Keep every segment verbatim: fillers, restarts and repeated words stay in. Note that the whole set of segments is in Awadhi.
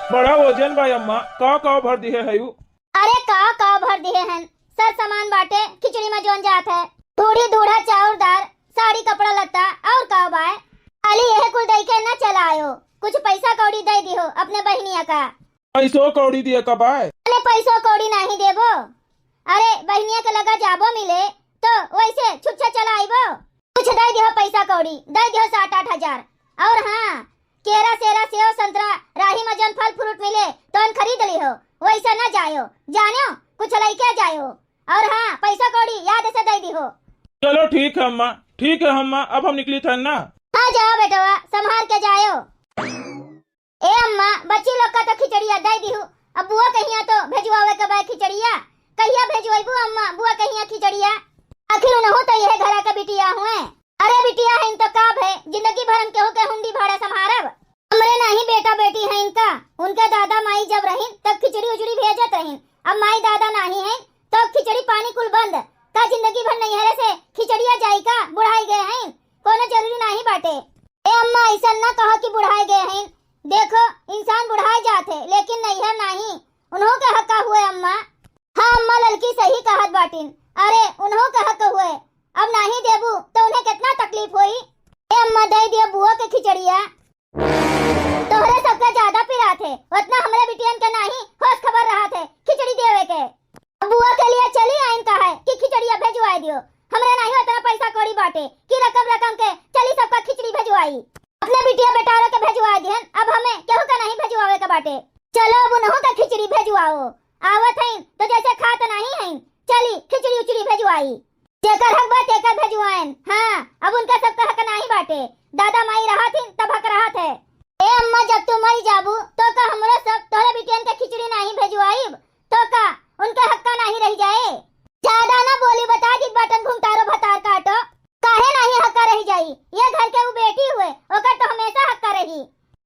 बड़ा वजन बा अम्मा, का का भर दिहे हयू? अरे का का भर दिहे हन, सर सामान बाटे, खिचड़ी में जौन जात है, धूड़ी धूड़ा चाउर दार, साड़ी कपड़ा लत्ता, और का बाय? खाली यह कुल दई के न चला आयो, कुछ पैसा कौड़ी दे दिहो अपने बहिनिया का। पैसो कौड़ी दिए का बाय? अरे पैसो कौड़ी नाही देबो, अरे बहिनिया के लगा जाबो मिले तो वैसे छुच्छा चला आइबो। कुछ दे दिहो पैसा कौड़ी, दे दिहो सात आठ हजार। और हाँ, केरा सेरा सेव संतरा राही में जौन फल फ्रूट मिले तौन खरीद लिहो, वैसे न जायो, जान्यो कुछ लइके जायो। और हाँ, पैसा कौड़ी याद से दे दिहो। चलो ठीक है अम्मा, ठीक है अम्मा, अब हम निकली थन ना। हाँ जाओ बेटवा, संभार के जायो। ए अम्मा, बच्ची लोग का तो खिचड़िया दे दिहु, अब बुआ कहिया तो भेजवावे के बा खिचड़िया। कहिया भेजवाइबू अम्मा बुआ कहिया खिचड़िया? आखिर उनहु तो यह घरा के बिटिया हुए। अरे बिटिया है तो का भे, जिंदगी भर हम केहू के हुंडी भाड़ा संभारब? हमरे नाही बेटा बेटी है इनका, उनके दादा माई जब रहिन तब खिचड़ी उचड़ी भेजत रहिन, अब माई दादा नाही है तो खिचड़ी पानी कुल बंद। का जिंदगी भर नैहरे से खिचड़िया जाई का? बुढ़ाई गए हैं, कोनो जरूरी नाही बाटे। ए अम्मा, ऐसन ना कहो कि बुढ़ाए गए हैं। देखो, इंसान बुढ़ाए जात है, लेकिन नैहर नाही। उन्हों के हक्का हुए अम्मा। हाँ अम्मा, ललकी सही कहत बाटिन। अरे, उन्हों के हक हुए, अब नाही देबू तो उन्हें कितना तकलीफ होई। ए अम्मा, दे दियो बुआ के खिचड़िया। तोहरे सबका ज्यादा पिरात है, उतना हमरे बिटियन के नाही होश खबर रहत है खिचड़ी देवे के। बुआ के लिए चली आइन का है कि खिचड़िया भेजवाए दियो। हमरा नाही उतना पैसा कौड़ी बाटे कि रकम रकम के चली सबका खिचड़ी भेजवाई। अपने बिटिया बेटारो के भेजवाए दिहन, अब हमें केहू का नाही भेजवावे के बाटे। चलो अब उनहु का खिचड़ी भेजवाओ। आवत हईन तो जैसे खात नाही हईन, चली खिचड़ी उचड़ी भेजवाई। जेकर हक बा तेकर भेजवाएन। हाँ, अब उनका सबका हक नाही बाटे। दादा माई रहत हिन तब हक रहत है। ए अम्मा, जब तू मरी जाबू तो का हमरो सब तोहरे बिटियन के खिचड़ी नाही भेजवाइब? तो का उनके हक्का नाही रह जाए? ज्यादा ना बोली, बता दी बटन घुमतारो भतार काटो। काहे नाही हक्का रह जाई? ये घर के वो बेटी हुए, ओकर तो हमेशा हक्का रही।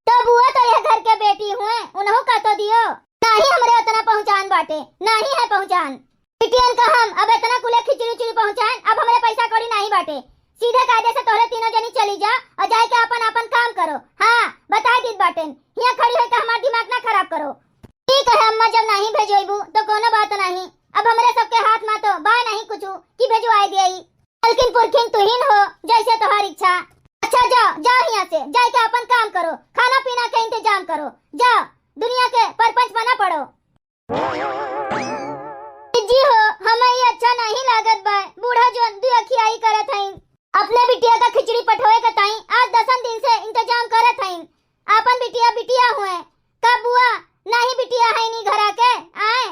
तो बुआ तो यह घर के बेटी हुए, उन्हों का तो दियो। नाही हमरे उतना पहुँचान बाटे, नाही है पहुँचान। बिटियन का हम अब इतना कुले खिचड़ी उचड़ी पहुँचाएन, अब हमरे पैसा कौड़ी नाही बाटे। सीधे कायदे से तोहरे तीनों जनी चली जा और जाए के आपन आपन काम करो। हाँ, बता दीत बाटेन, हियाँ खड़ी होई के हमार दिमाग ना खराब करो। ठीक है अम्मा, जब नाही भेजोइबू तो कोनो बात नाही। अब हमरे सबके हाथ मा तो बाय नाही कुछ कि भेजवाए दियाई। मलकिन पुरखिन तुहिन हो, जैसे तोहार इच्छा। अच्छा जाओ, जाओ हियाँ से, जाए के आपन काम करो, खाना पीना के इंतजाम करो, जाओ दुनिया के परपंच बना पड़ो। जी हो, हमें ये अच्छा नाही लागत बा, बूढ़ा जौन दुअखियाई करत हईन। अपने बिटिया का खिचड़ी पठोए के ताई आज दसन दिन से इंतजाम करत हईन। आपन बिटिया बिटिया हुए, का बुआ नाही बिटिया है नी घरा के, आए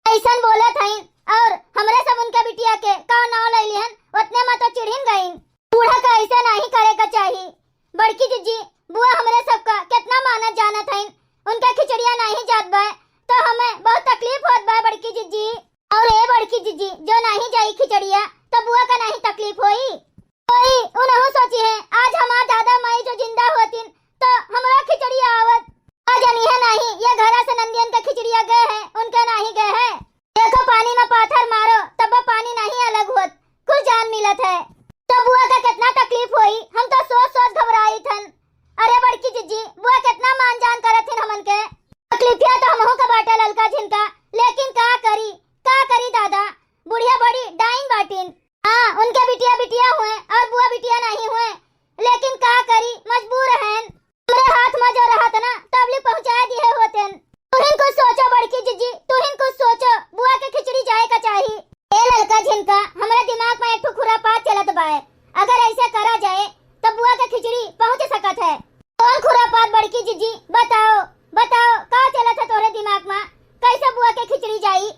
ऐसन बोलत हईन। और हमरे सब उनके बिटिया के का नाव ले लिहन, उतने में तो चिढ़िन गईन। बूढ़ा का ऐसे नाही करे का चाही। बड़की जिज्जी, बुआ हमरे सबका कितना मानत जानत हईन, उनका खिचड़िया नाही जात बा, तो हमें बहुत तकलीफ होत बा बड़की जिज्जी। और ए बड़की जिज्जी, जो नाही जाई खिचड़िया, तो बुआ का नाही तकलीफ होई? होई, उनहु सोची है, आज हमार दादा माई जो जिंदा होतिन, तो हमरा खिचड़िया आवत। आज अनिहे नाही, ये घरा से नंदियन का खिचड़िया गए है, उनका नाही गए है। देखो पानी में पाथर मारो, तब वो पानी नाही अलग होत, कुल जान मिलत है। तो बुआ का कितना तकलीफ होई, हम तो सोच सोच घबराई थन। अरे बड़की जिज्जी, बुआ कितना मान जान करत हिन हमन के। तकलीफिया तो हमहू का बाटे ललका झिनका, लेकिन का करी, का करी दादा, बुढ़िया बड़ी डाइन बाटिन। हाँ, उनके बिटिया बिटिया हुए और बुआ बिटिया नाही हुए, लेकिन का करी, मजबूर हैं। हमरे हाथ में जो रहत ना, तब ले पहुँचाए दिए होतेन। तुहिन कुछ सोचो बड़की जिज्जी, तुहिन कुछ सोचो, बुआ के खिचड़ी जाए का चाही। ए ललका झिनका, हमरे दिमाग में एक ठो खुरापात चलत बाए। अगर ऐसे करा जाए, तो बुआ के खिचड़ी पहुँच सकत है। कौन खुरापात बड़की जिज्जी? बताओ, बताओ, का चलत है तोहरे दिमाग में? कैसे बुआ के खिचड़ी जाई?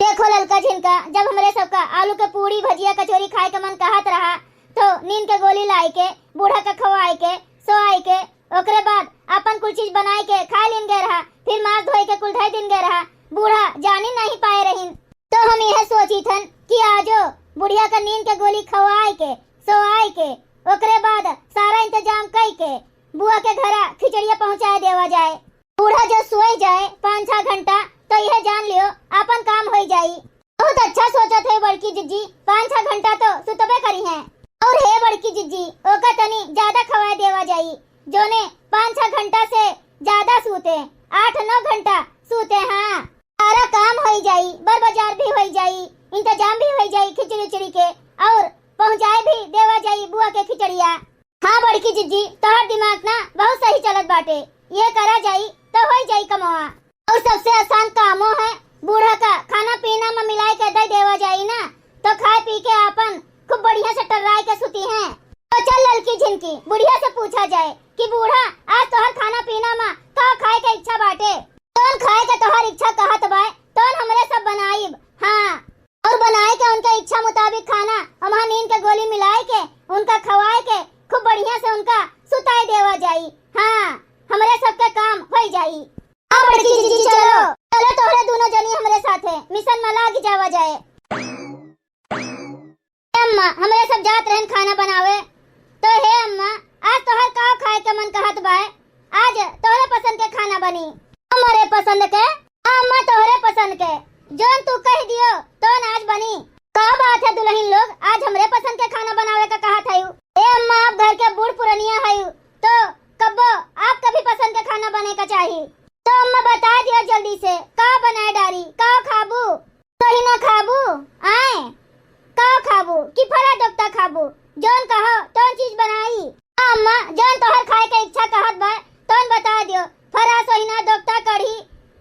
देखो ललका झिनका, जब हमरे सबका आलू के पूड़ी, भजिया, कचौरी खाए के मन कहत रहा, तो नींद के गोली लाई के, बूढ़ा के खवाए के, सोआए के, ओकरे बाद अपन कुल चीज बनाए के खाए लीन गए रहा, फिर माथ धोए के कुल धई दिन गए रहा, बूढ़ा जानी नहीं पाए रहिन। तो हम यह सोची थन कि आजो बुढ़िया का नींद के गोली खवाए के, सोआए के, ओकरे बाद सारा इंतजाम कई के बुआ के घरा खिचड़िया पहुँचाए देवा जाए। बूढ़ा जो सोए जाए पाँच छह घंटा, तो यह जान लियो, आपन काम होई जाई। बहुत अच्छा सोचत है बड़की जिज्जी, पाँच छह घंटा तो सुतबे करी हैं। और हे बड़की जिज्जी, ओका तनी ज्यादा खवाए देवा जाई, जोने पाँच छह घंटा से ज्यादा सु सूते, आठ नौ घंटा सूते, हाँ। सारा काम होई जाई, बर बाजार भी होई जाई, इंतजाम भी होई जाई खिचड़ी उचड़ी के, और पहुँचाए भी देवा जाई बुआ के खिचड़िया। हाँ बड़की जिज्जी, तोहर दिमाग ना बहुत सही चलत बाटे, ये करा जाई तो होई जाई कमवा। और सबसे आसान कामो है, बूढ़ा का खाना पीना में मिलाए के दे देवा जाई ना, तो खाए पी के आपन खूब बढ़िया से टर्राए के सुती हैं। तो चल ललकी झिनकी, बुढ़िया से पूछा जाए कि बूढ़ा, आज तोहर खाना पीना में का खाए के इच्छा बाटे? तोन खाए के तोहर इच्छा कहत बाय, तोन हमरे सब बनाइब। हाँ, और बनाए के उनके इच्छा मुताबिक खाना, ओम्हा नींद के गोली मिलाए के, उनका खवाए के, खूब बढ़िया से उनका सुताए देवा जाई। हाँ, हमरे सबके काम होई जाई। हाँ बड़की जिज्जी, चलो, चलो तोहरे दोनों जनी हमरे साथे मिशन में लाग जावा जाए। अम्मा, हमरे सब जात रहन खाना बनावे, तो हे अम्मा, आज तोहर का खाए के मन कहत बाय? आज तोहरे पसंद के खाना बनी। हमरे पसंद के? अम्मा, तोहरे पसंद के, जौन तू कह दियो, तौन आज बनी। का बात है दुलहिन लोग, आज हमरे पसंद के खाना बनावे का कहत हयू? ए अम्मा, आप घर के बूढ़ पुरनिया हयू, तो कब्बो आपके भी पसंद के खाना बने का चाही। तो अम्मा बता दियो जल्दी से, का बनाए डारी, का खाबू? सोहिना खाबू? आए, का खाबू कि फरा दोक्ता खाबू? जौन कहो तौन चीज बनाई। अम्मा, जौन तोहर खाए के इच्छा कहत बा, तौन बता दियो। फरा, सोहिना, दोक्ता, कढ़ी,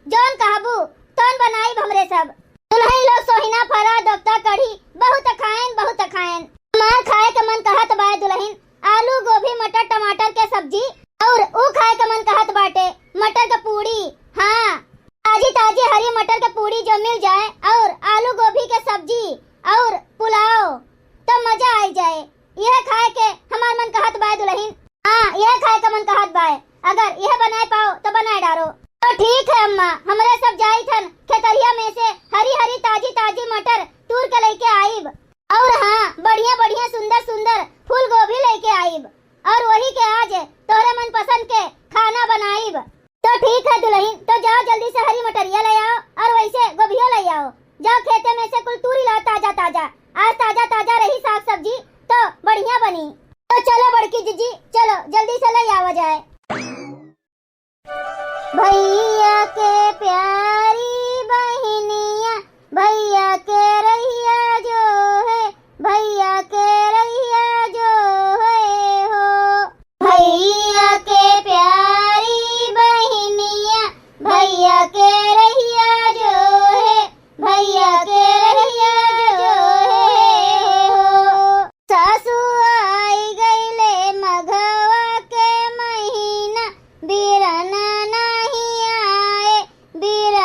जौन कहबू तौन बनाइब हमरे सब। दुलहिन लोग सोहिना, फरा, दोक्ता, कढ़ी बहुत खाएन, बहुत खाएन। हमार खाए के मन कहत बा दुलहिन, आलू, गोभी, मटर, टमाटर के सब्जी, और ऊ खाए के मन कहत बाटे मटर के पूड़ी। हाँ, ताजी ताजी हरी मटर के पूड़ी जो मिल जाए और आलू गोभी के सब्जी और पुलाव, तो मजा आई जाए। यह खाए के हमार मन कहत बाय दुलहिन। हाँ, यह खाए के मन कहत बाय। अगर यह बनाए पाओ तो बनाए डारो। तो ठीक है अम्मा, हमरे सब जाई थन खेतरिया में से हरी हरी ताजी ताजी मटर तूर के लेके आईब। और हाँ, बढ़िया बढ़िया सुंदर सुंदर फूल गोभी लेके आईब। और वही के आज तोहरे मनपसंद के खाना बनाइब। तो ठीक है दुलहिन, तो जाओ जल्दी से हरी मटरिया ले आओ और वैसे गोभियो ले आओ। जाओ खेते में से कुल तूरी लाओ ताजा ताजा। आज ताजा ताजा रही साग सब्जी तो बढ़िया बनी। तो चलो बड़की जिज्जी, चलो जल्दी से ले आवा जाए। भैया के प्यारी बहिनिया, भैया के रहिया जो है, भैया के रहिया जो है हो। भैया के प्यारी बहिनिया, भैया के रहिया जो है, भैया के रहिया जो है हो। सासु आई गईले मघवा के महीना, बिरना नाही आए, बिरना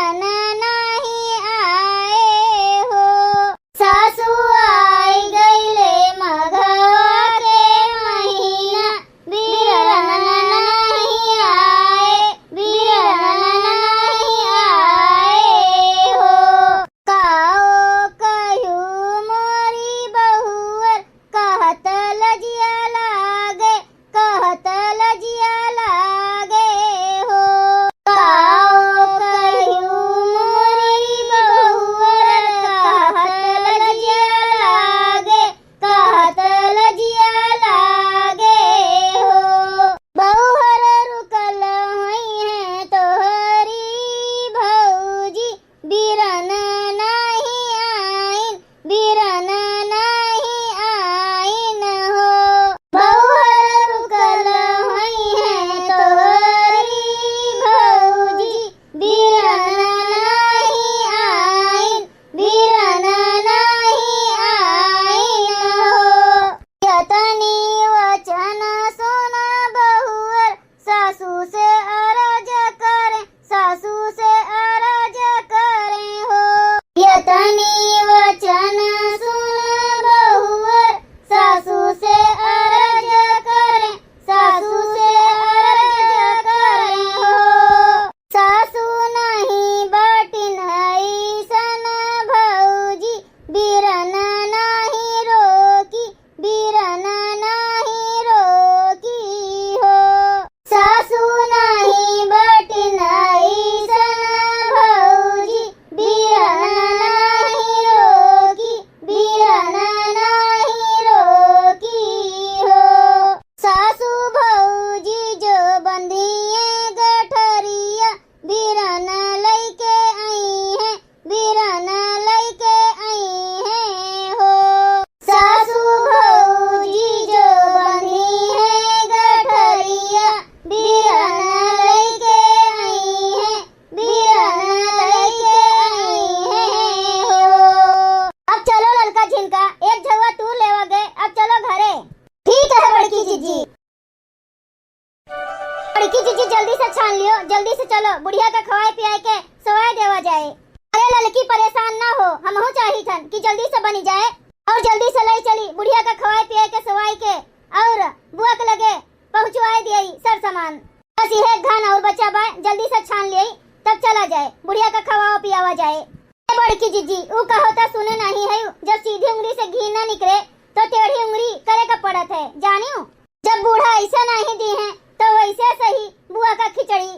जल्दी से चलो, बुढ़िया का खवाए पियाए के सोवाए देवा जाए। अरे ललकी, परेशान ना हो, हमहू चाहित हन कि जल्दी से बनी जाए और जल्दी से लई चली बुढ़िया का खवाए पियाए के सोवाए के और बुआ के लगे पहुँचवाए दिए सर सामान। बस इहे एक घान और बचा बाय, जल्दी से छान लिये, तब चला जाए, बुढ़िया का खवावा पियावा जाए। ए बड़की जिज्जी, ऊ कहो त सुने नहीं है, जब सीधी उंगली से घी ना निकले, तो टेढ़ी उंगली करे का पड़त है, जानियो। जब बूढ़ा ऐसा नहीं दी है, तो वैसे सही बुआ का खिचड़ी।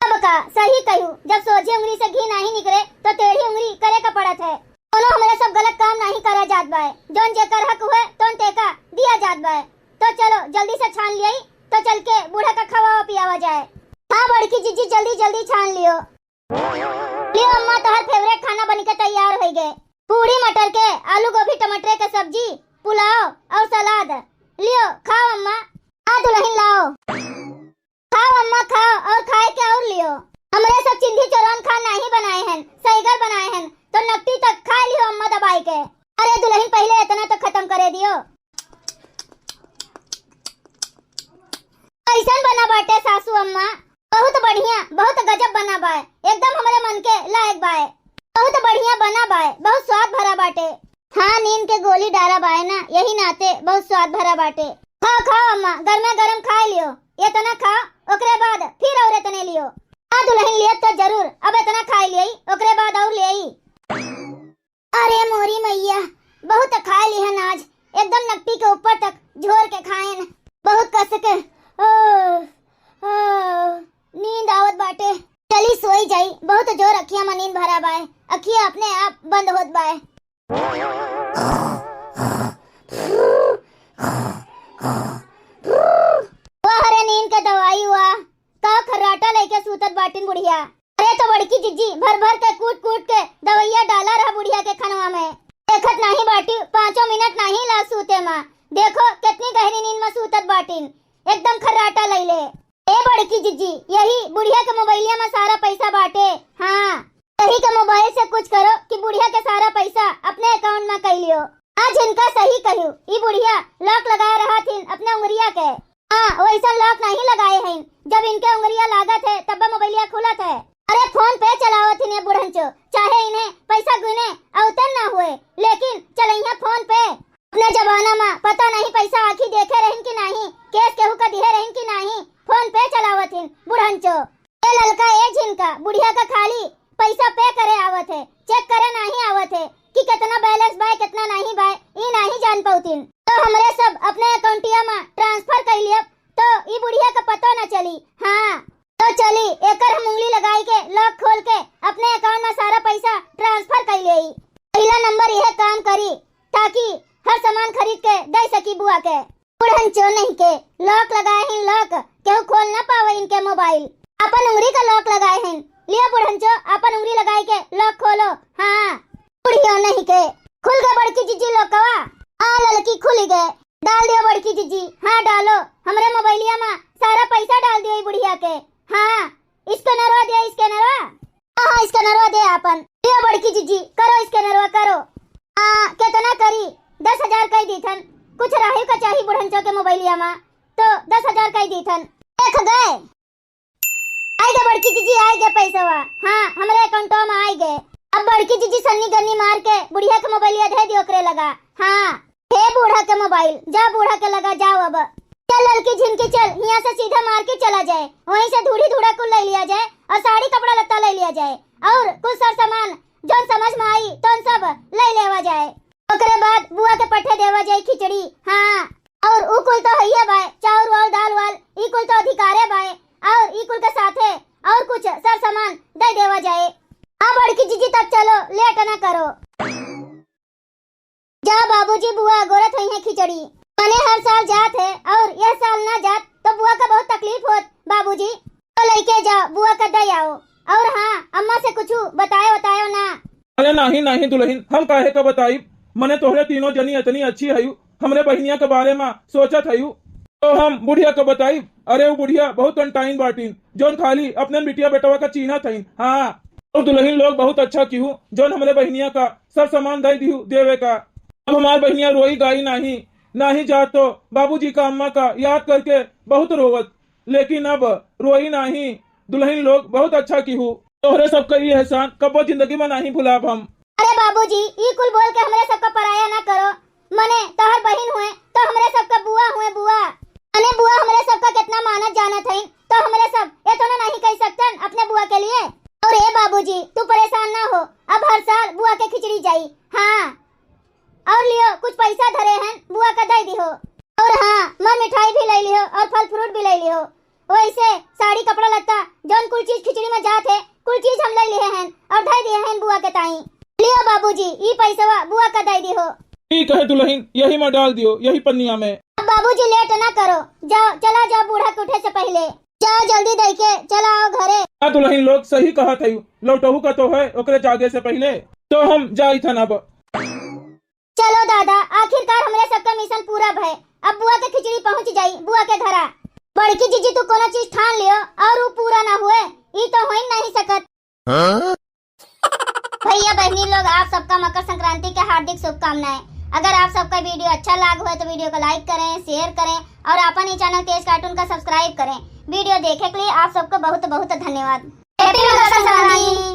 अब का सही कहू, जब सोझी उंगली से घी नहीं निकले, तो टेढ़ी उंगली करे का पड़त है। कोनो हमरे सब गलत काम नहीं करा जात बाय, जौन जेकर हक हुए, तौन तेका दिया जात बाय। तो चलो, जल्दी से छान लिये, तो चल के बूढ़ा का खवावा पियावा जाए। हाँ बड़की जिज्जी, जल्दी जल्दी छान लियो। लियो अम्मा, तोहर favourite खाना बन के तैयार होइ गए। पूड़ी मटर के, आलू गोभी टमाटर के सब्जी, पुलाव और सलाद। लियो, खाओ अम्मा। आ दुलहिन लाओ। खाओ अम्मा, खाओ, और खाए के और लियो। हमरे सब चिंधी चोरौन खा नाही बनाए हन, सहीगर बनाए हन, तो नकटी तक खाए लियो अम्मा दबाई के। अरे दुलहिन, पहिले इतना तो खतम करे दियो। कैसन बना बाटे सासू अम्मा? बहुत बढ़िया, बहुत गजब बना बाय, एकदम हमरे मन के लायक बाय। बहुत बढ़िया बना बाय, बहुत स्वाद भरा बाटे। हाँ, नींद के गोली डारा बाय ना, यही नाते बहुत स्वाद भरा बाटे। खाओ, खाओ अम्मा, गरमे गरम खाए लियो, इतना खाओ, ओकरे बाद फिर और इतने लियो। हाँ दुलहिन, लियो तो जरूर, अब इतना खाए लियई, ओकरे बाद और लियई। अरे मोरी मैया, बहुत खाए लिहन आज, एकदम नकटी के ऊपर तक झोर के खाएन, बहुत कस के। ओ, ओ, नींद आवत बाटे, चली सोई जाई, बहुत जोर अखिया में नींद भरा बाय, अखिया अपने आप बंद होत बाय। वाह रे नींद के दवाई हुआ, का खर्राटा लेके सूतत बाटिन बुढ़िया। अरे तो बड़की जिज्जी, भर भर के कूट कूट के दवैया डाला रहा बुढ़िया के खनवा में। देखत नाही बाटी, पाँचों मिनट नाही ला सूते मा। देखो कितनी गहरी नींद में सूतत बाटिन, एकदम खर्राटा लैले। ए बड़की जिज्जी, यही बुढ़िया के मोबाइलिया में सारा पैसा बाटे। हाँ, यही के मोबाइल से कुछ करो कि बुढ़िया के सारा पैसा अपने account में कई लियो। आज इनका सही कहू, ई बुढ़िया lock लगाए रहा थिन अपने उंगरिया के। हाँ, वैसन lock नहीं लगाए हैं। जब इनके उंगरिया लागत है, तब मोबाइलिया खुलत है। अरे, PhonePe चलावत हिन ये बुढ़ंचो, चाहे इन्हें पैसा गिने अवतन ना हुए, लेकिन चलइया PhonePe। अपने जमाना मा पता नहीं पैसा आँखी देखे रहिन कि नहीं, cash केहू का दिहे रहिन कि नहीं, PhonePe चलावत हिन बुढ़ंचो। ए ललका, ए झिनका, बुढ़िया का खाली पैसा pay करे आवत है, check करे नहीं आवत है कि कितना balance बाय, कितना नहीं बाय, ई नहीं जान पौतिन। तो हमरे सब अपने अकाउंटिया मा transfer कर लियब, तो ई बुढ़िया का पतो न चली। हाँ, तो चली, एकर हम उंगली लगाई के lock खोल के अपने account मा सारा पैसा transfer कर लेई। पहिला number यह काम करी, ताकि हर सामान खरीद के दे सकी बुआ के। बुढ़ंचो नहीं के lock लगाए हैं lock, केहू खोल ना पावे इनके मोबाइल। अपन उंगली का lock लगाए हैं। लियो बुढ़ंचो, अपन उंगली लगाई के lock खोलो। हाँ, बुढ़ियो नहीं के। खुल गए बड़की जिज्जी lockवा। हाँ ललकी, खुल गए। डाल दियो बड़की जिज्जी। हाँ डालो, हमरे मोबाइलिया मा सारा पैसा डाल दियो ई बुढ़िया के। हाँ, scannerवा दे, scannerवा। हाँ, हाँ, scannerवा दे आपन। दियो बड़की जिज्जी, करो scannerवा, करो। आ, केतना करी? दस हजार कई दीथन। कुछ राहिव का चाही बुढ़ंचो के मोबाइलिया मा, तो दस हजार कई दीथन। देख गए। आई गए बड़की जिज्जी, आई गए पैसवा। हाँ, हमरे अकाउंटवा मा आई गए। अब बड़की जिज्जी सन्नी गन्नी मार के बुढ़िया के मोबाइलिया दे दियो ओकरे लगा। हाँ, हे बूढ़ा के मोबाइल, जा बूढ़ा के लगा जाओ अब। चल ललकी झिनकी चल, हियाँ से सीधा मार के चला जाए, वहीं से धूड़ी धूड़ा कुल ले लिया जाए और साड़ी कपड़ा लत्ता ले लिया जाए और कुल सर सामान जौन समझ में आई तौन सब ले लेवा जाए। ओकरे बाद बुआ के पठे देवा जाए खिचड़ी। हाँ, और उ कुल तो हइये बाय, चाउर वाल, दाल वाल, ई कुल तो अधिकारे बाय, और ई कुल के साथे और कुछ सर सामान दे देवा जाए। हाँ बड़की जिज्जी, तब चलो, लेट ना करो। जा बाबूजी, बुआ अगोरत हई हैं खिचड़ी। मने हर साल जात है और यह साल ना जात तो बुआ का बहुत तकलीफ होत बाबूजी। तो लइके जा, बुआ का दे आओ। और हाँ, अम्मा से कुछ बताए बतायो ना। अरे नाही नाही दुलहिन, हम काहे का बताइब? मने तोहरे तीनों जनी इतनी अच्छी हयू, हमरे बहिनिया के बारे मा सोचत हयू, तो हम बुढ़िया का बताइब? अरे उ बुढ़िया बहुत अनटाइन बाटिन, जौन खाली अपने बिटिया बेटवा का चीन्हत हईन। हाँ, और दुलहिन लोग बहुत अच्छा किहू, जौन हमरे बहिनिया का सब सामान दे दिहू देवे का। अब हमार बहिनिया रोई गाई नाही, नाही जा तो बाबूजी का अम्मा का याद करके बहुत रोवत, लेकिन अब रोई नाही, दुलहिन लोग, बहुत अच्छा किहू। तोहरे सबका ई एहसान कब्बो जिंदगी में नाहीं भुलाब हम। अरे बाबूजी, ई कुल बोल के हमरे सबका पराया ना करो। मने तोहर बहिन होए तो हमरे सबका बुआ होए, बुआ। मने बुआ हमरे सबका कितना मानत जानत हईन, तो हमरे सब एतनो नाहीं कहि सकतन अपने बुआ के लिए। और ए बाबूजी, तू परेशान ना हो, अब हर साल बुआ के खिचड़ी जाई। हाँ, और लियो, कुछ पैसा धरे हन, बुआ का दे दिहो। और हाँ, मर मिठाई भी ले लिहो और फल फ्रूट भी ले लिहो। वैसे साड़ी कपड़ा लत्ता, जौन कुल चीज खिचड़ी में जात है, कुल चीज हम ले लिहे हन और धर दिहे हन बुआ के ताई। लियो बाबूजी, ई पैसवा बुआ का दे दिहो। ठीक है दुलहिन, यही में डाल दियो, यही पन्निया में। अब बाबूजी लेट ना करो, जाओ, चला जाओ बूढ़ा के उठे से पहिले। जाओ जल्दी दे के चला आओ घरे। हाँ दुलहिन लोग, सही कहत है, लौटहू का तो है ओकरे जागे से पहिले, तो हम जाइत हन अब। चलो दादा, आखिरकार हमरे सबका मिशन पूरा भय। अब बुआ के खिचड़ी पहुँच जाई बुआ के घरा। बड़की जीजी, तू कोनो चीज ठान लियो और ऊ पूरा ना हुए, ई तो हो ही नहीं सकत। हाँ? भैया बहनी लोग, आप सबका मकर संक्रांति के हार्दिक शुभकामनाएं। अगर आप सबका वीडियो अच्छा लाग हुए तो वीडियो को लाइक करें, शेयर करें और अपन ही चैनल तेज कार्टून का सब्सक्राइब करें। वीडियो देखे के लिए आप सबको बहुत बहुत धन्यवाद। हैप्पी मकर संक्रांति।